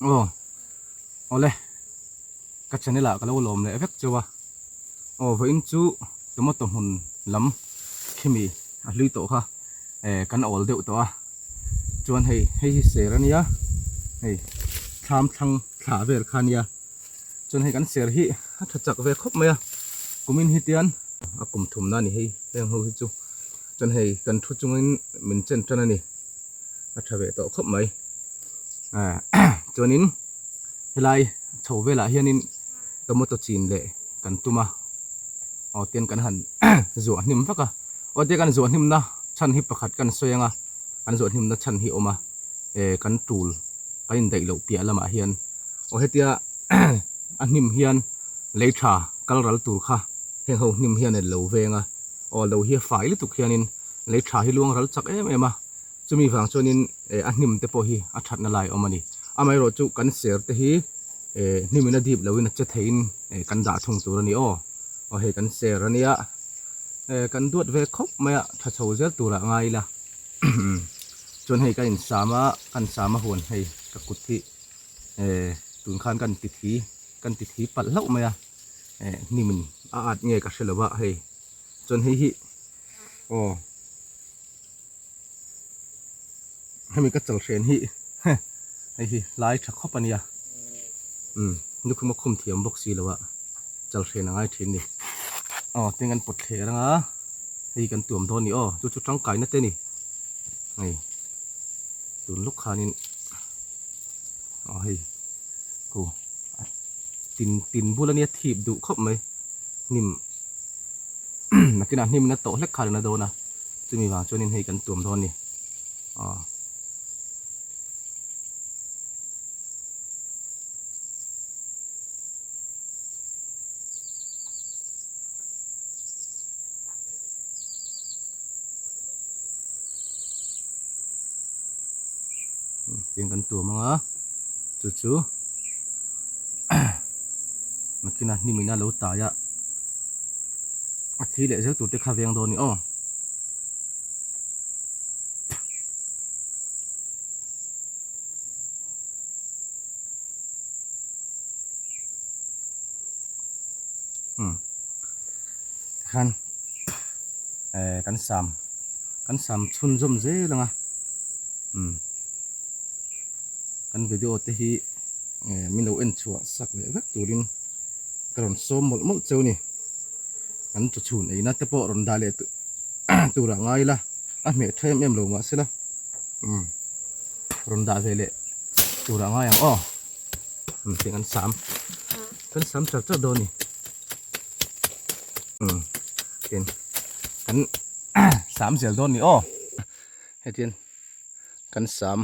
Aw awle ka channel ah ka lo lawm leh vek cheu a aw vawiin chu tomato hmun lam khimi a hlui tawh kha eh kan awl deuh tawh a chuan hei hei hi ser ania hei thlam thlang thla vel kha ania chuan hei kan ser hi a tha chak ve khawp mai a kumin hi tian a kum thumna a ni hei heng ho hi chu chuan hei kan thu chungin min chen tan a ni. a tha ve tawh khawp mai chuanin helai chho velah hianin tomato chin leh kan tum a aw tian kan han zuah hnim vak a aw tia kan zuah hnim na chhan hi pakhat kan sawi ang a kan zuah hnim na chhan hi a awm a eh kan tul kan indaih loh piah lamah hian aw hetia a hnim hian lei tha kal ral tur kha heng ho hnim hian a lo veng a aw lo hi a fai lutuk hianin lei tha hi luang ral chak em em a. Chumi vang chuanin a hnim te pawh hi a thatna lai a awm a ni. Amaherawh chu kan ser te hi hnimin a dip loin a che theiin kan dah thung tur a ni aw. Aw hei kan ser a nia. Kan duat ve khawp mai a, tha chho zel turah ngai ila. Chuan hei ka insam a, kan sam a huan hei ka kut hi tun khan kan ti thi, kan ti thi palh hlauh mai a. Hnimin a at nge ka hre lo a hei. Chuan hei hi aw. Hemi ka chal hren hi hei hi lai tha khawp a nia umm lukhum a khum thiam bawk si lo a chal hren a ngai thin ni aw tin kan pawt thler anga hei kan tuam dawn ni aw chu chu tangkaina te ni hei tun lawk khanin aw hei khu a tin tin bul a nia thip duh khawp mai hnim nakinah hnim na tawh hlek kha a la dawn a. Chumi vang chuanin hei kan tuam dawn a ni. Aw. Tiang kan tuam anga chu chu nakinah hnim ina lo tai a a thi leh zel tur te kha veng dawn a ni aw. Umm tikhan eh kan sam kan sam chhunzawm zel ang a umm kan video te hi eh min lo en chhuah sak leh vek turin ka rawn sawm mawlh mawlh cheu a ni kan chaw chhun eina te pawh rawn dah leh turah ngai ila a hmeh tha em em lo mahse la umm rawn dah ve leh turah ngai ang aw umm tiang an sam kan sam char char dawn a ni umm tin kan sam zel dawn a ni aw hetiang kan sam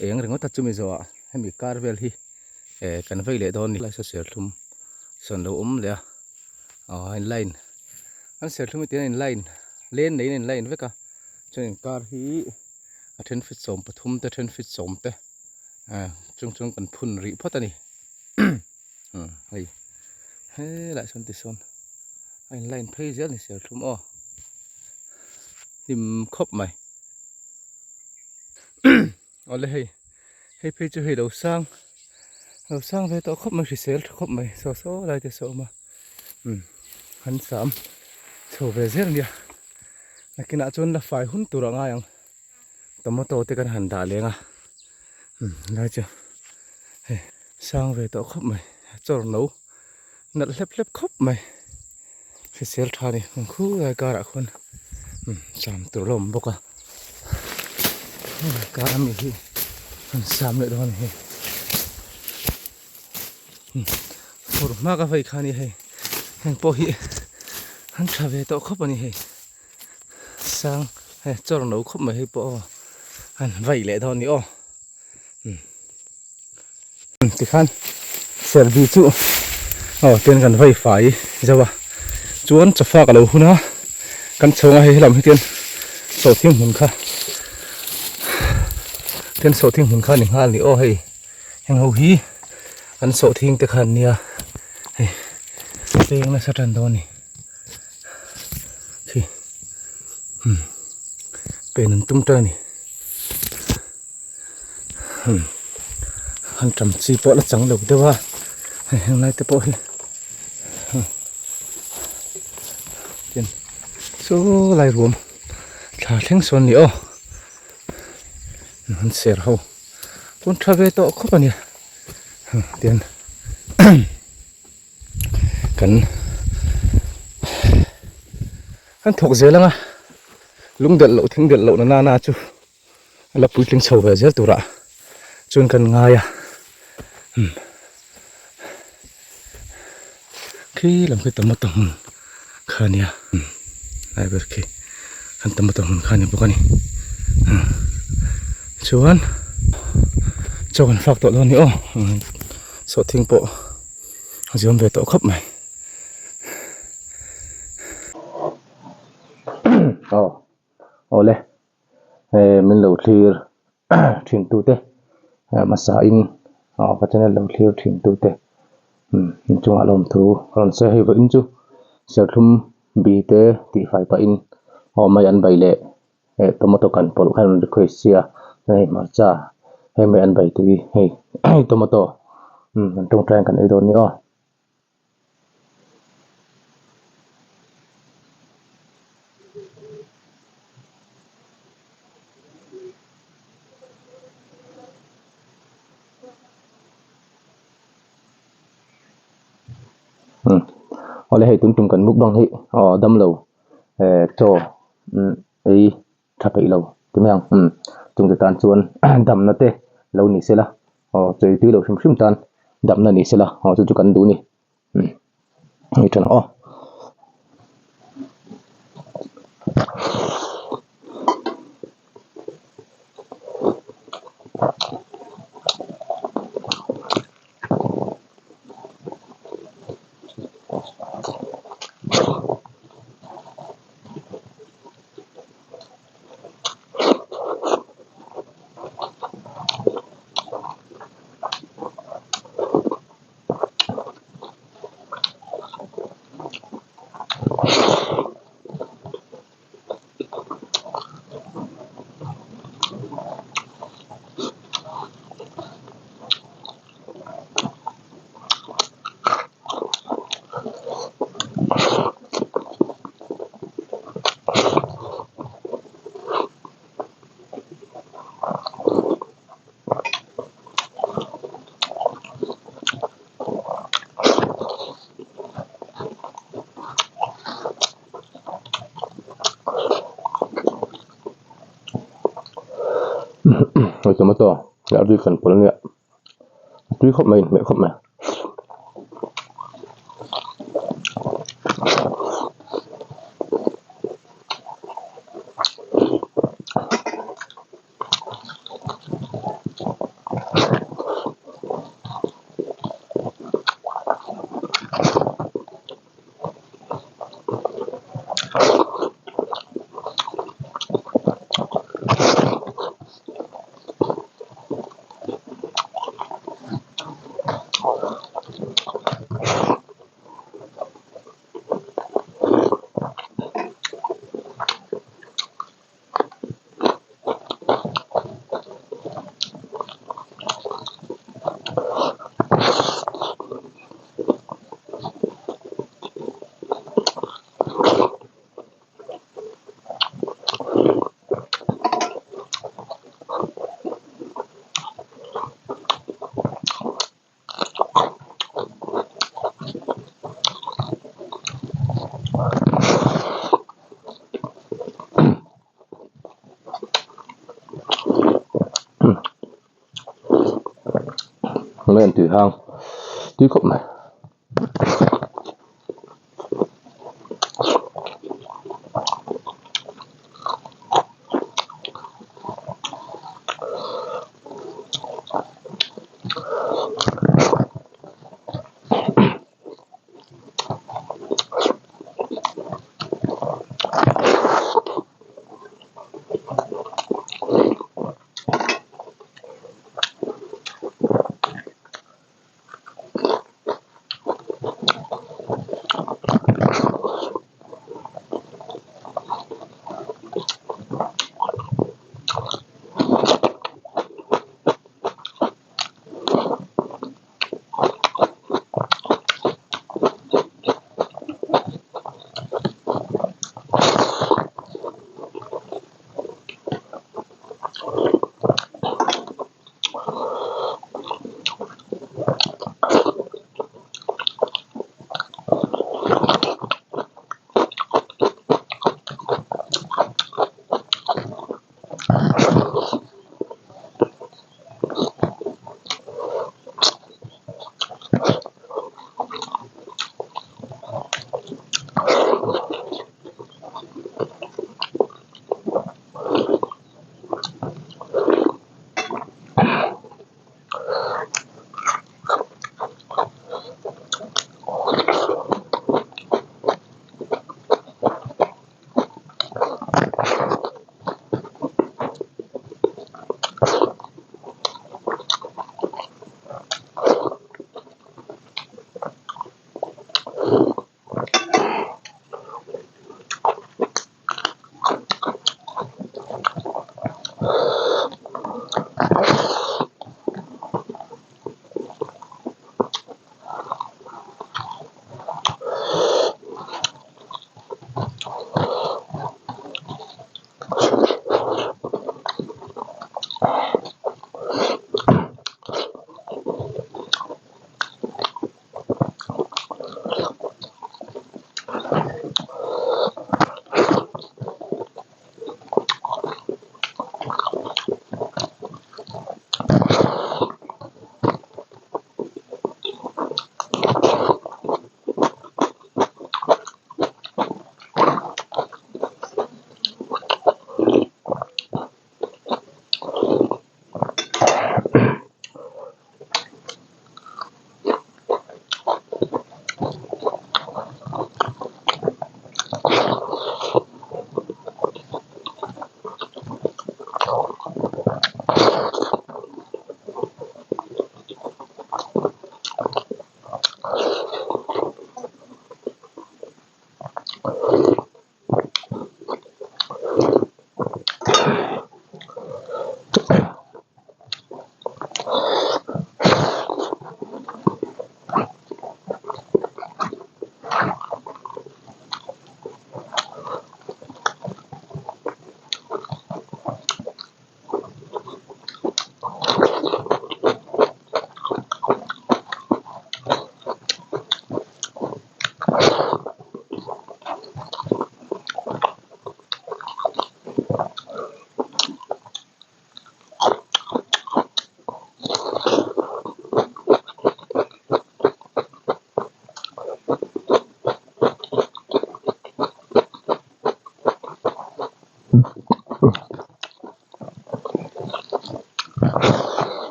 eng ringawt a chumi zawhah hemi kar vel hi eh kan vei leh dawn a ni lai saw serthlum sawn lo awm leh a. Aw a in line an serthlum hi tihian a in line len neiin a in line vek a chuan inkar hi a then feet 13 te then feet 10 te ah chung chuan kan phun rih phawt a ni umm hei helaiah sawn tisawn a in line phei zel a ni serthlum aw hlim khawp mai awle hei hei phei chu hei lo sang lo sang ve tawh khawp mai hrisel tha khawp mai saw saw lai te saw awm a umm an sam chho ve zel ania nakinah chuan la fai hun tur a ngai ang tomato te kan han dah leng a umm lai chu hei sang ve tawh khawp mai chawr no nalh hlep hlep khawp mai. Hrisel tha ni ang khulai karah khuan sam tur a awm bawk a kar ami hi an sam leh dawn a ni hei fur hma ka vei kha a ni hei heng pawh hi an tha ve tawh khawp a ni hei sang hei chawr no khawp mai hei pawh aw an vei leh dawn a ni aw. Tikhan serbi chu aw tian kan vai fai zauh a chuan chawfak a lo hun a kan chhawng a hei helam hi tian sawhthing hmun kha tian sawhthing hmun kha a ni nghal a ni aw hei heng ho hi kan sawhthing te kha an nia hei peng nasa tan dawn a ni khi pen an tum tan a ni. Han tam chi pawh la chang lo deuh a hei heng lai te pawh hi tin saw lai ruam thla thleng sawn ni aw an ser ho pawn tha ve tawh khawp a nia tian kan kan thawk zel ang a lung delh loh thing delh loh na nana chu. La puitling chho ve zel turah chuan kan ngai a umm khi lam khi tomato hmun kha a nia umm lai ber khi kan tomato hmun kha a ni bawk a ni umm chuan chaw kan fak tawh dawn a ni aw umm sawhthing pawh a ziam ve tawh khawp mai aw awle. He min lo thlir thin tute hmasa in ka channel lo thlir thin tute in chungah lawmthu ka rawn sawi a hei vawiin chu serthlum bi te tihfai pahin aw mai an bai leh eh tomato kan pawlh khan an request sia hei hmarcha hei mai an bai tui hei tomato an tawngtai in kan ei dawn a ni aw. Awle hei tun tum kan mukbang hi aw damlo eh chaw ei tha peih lo ti mai ang umm chungte tan chuan damna te lo ni sela aw chawi tui lo hrim hrim tan damna ni sela aw chu chu kan duh a ni umm hei tha aw. Hei tomato leh a bik kan pawlh ania a tui khawp mai inhmeh khawp mai. Mai an tui hang tui khawp mai.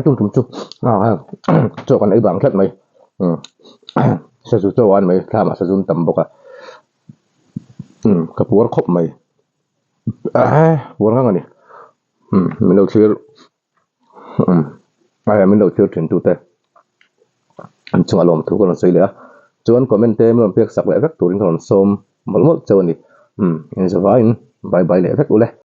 Tum tum chu chaw kan ei vang tlat mai sazu chaw a ni mai thlam ah sazu an tam bawk a ka puar khawp mai puar ngang a ni min lo thlir min lo thlir thin tute an chungah lawmthu ka rawn sawi leh a chuan comment te min rawn pek sak leh vek turin ka rawn sawm mawlh mawlh chauh a ni inzavaiin bye bye leh vek ule.